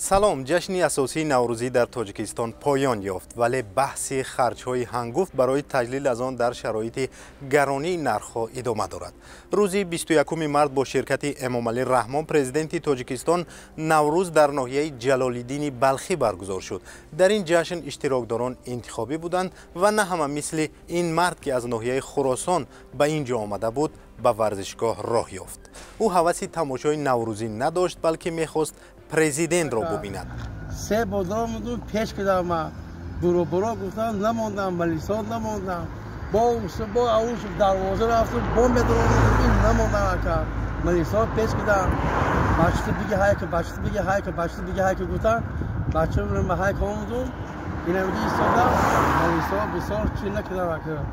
Салом. Ҷашни асосии наврӯзӣ дар Тоҷикистон поён ёфт, вале баҳси харҷҳои ҳангуфт барои таҷлил аз он дар шароити гаронии нархҳо идома дорад. Рӯзи 21 март бо ширкати Эмомалӣ Раҳмон, президенти Тоҷикистон, Наврӯз дар ноҳияи Ҷалолиддини Балхӣ баргузор шуд. Дар ин ҷашн иштирокдорон интихобӣ буданд ва на ҳама мисли ин мард, ки аз ноҳияи Хуросон ба ин ҷо омада буд, ба варзишгоҳ роҳ ёфт. Ӯ ҳаваси тамошои наврӯзӣ надошт, балки мехост президентро бубинад. Се бозор мондум, пеш кардам, буро-буро гуфтам, намондам, малисо намондам, бо ауш дарвоза рафтум, бо медаромадам, намондам, ака, малисо пеш кардам. Бачата биги ҳайка, бачата биги ҳайка, бачата биги ҳайка гуфтам, бача ҳайка омадум, инамиди истодам, малисо бисёр чӣ накардам, ака.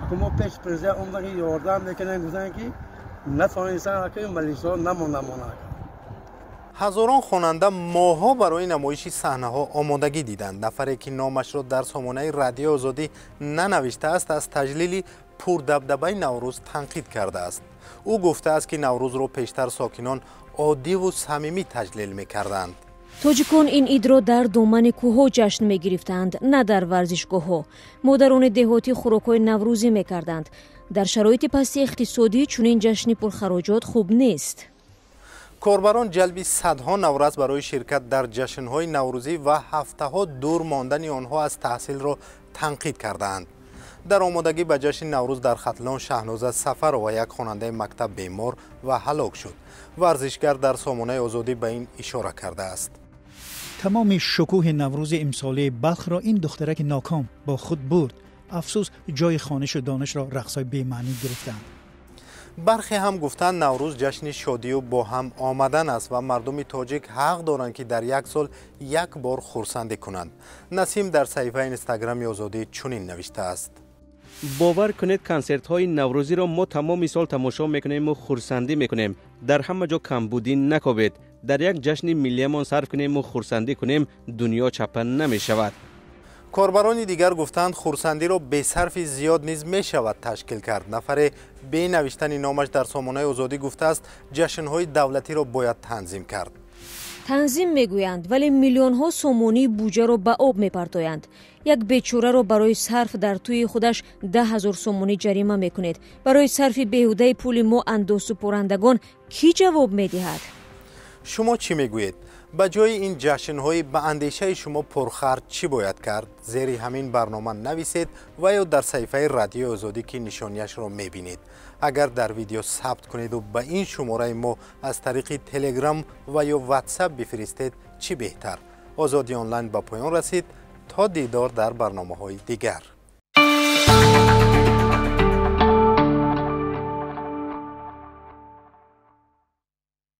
Ака, мо пеш президент омадан, ки ёрдам мекунем, гуфтан, ки натавонистам, ака, малисо намондам, ака. Ҳазорон хонанда моҳҳо барои намоиши саҳнаҳо омодагӣ диданд. Нафаре, ки номашро дар сомонаи Радиои Озодӣ нанавиштааст, аз таҷлили пурдабдабаи Наврӯз танқид кардааст. Ӯ гуфтааст, ки Наврӯзро пештар сокинон оддиву самимӣ таҷлил мекарданд. Тоҷикон ин идро дар домани кӯҳҳо ҷашн мегирифтанд, на дар варзишгоҳҳо. Модарони деҳотӣ хӯрокҳои наврӯзӣ мекарданд. Дар шароити пасти иқтисодӣ чунин ҷашни пурхароҷот хуб нест. Корбарон ҷалби садҳо наврас барои ширкат дар ҷашнҳои наврӯзӣ ва ҳафтаҳо дур мондани онҳо аз таҳсилро танқид кардаанд. Дар омодагӣ ба ҷашни Наврӯз дар Хатлон Шаҳноза Сафарова, як хонандаи мактаб, бемор ва ҳалок шуд. Варзишгар дар сомонаи Озодӣ ба ин ишора кардааст. Тамоми шукӯҳи Наврӯзи имсолаи Балхро ин духтараки ноком бо худ бурд. Афсӯс, ҷои хонишу донишро рақсҳои бемаънӣ гирифтанд. Бархе ҳам гуфтанд, Наврӯз ҷашни шодию бо ҳам омадан аст ва мардуми тоҷик ҳақ доранд, ки дар як сол як бор хурсандӣ кунанд. Насим дар саҳифаи Инстаграми Озодӣ чунин навиштааст: Бовар кунед, консертҳои наврӯзиро мо тамоми сол тамошо мекунему хурсандӣ мекунем. Дар ҳама ҷо камбудӣ накобед. Дар як ҷашни миллиямон сарф кунему хурсандӣ кунем, дунё чапа намешавад. Корбарони дигар гуфтанд, хурсандиро бесарфи зиёд низ мешавад ташкил кард. Нафаре бе навиштани номаш дар сомонаи Озодӣ гуфтааст, ҷашнҳои давлатиро бояд танзим кард. Танзим мегӯянд, вале миллионҳо сомонии буҷаро ба об мепартоянд. Як бечораро барои сарф дар тӯи худаш 10 000 сомонӣ ҷарима мекунед. Барои сарфи беҳудаи пули мо, андозсупорандагон, кӣ ҷавоб медиҳад? Шумо чӣ мегӯед? Ба ҷои ин ҷашнҳои ба андешаи шумо пурхарҷ чӣ бояд кард? Зери ҳамин барнома нависед ва ё дар саҳифаи Радиои Озодӣ, ки нишонияшро мебинед. Агар дар видео сабт кунеду ба ин шумораи мо аз тариқи Телеграм ва ё Ватсап бифиристед, чӣ беҳтар. Озодӣ онлайн ба поён расид. То дидор дар барномаҳои дигар.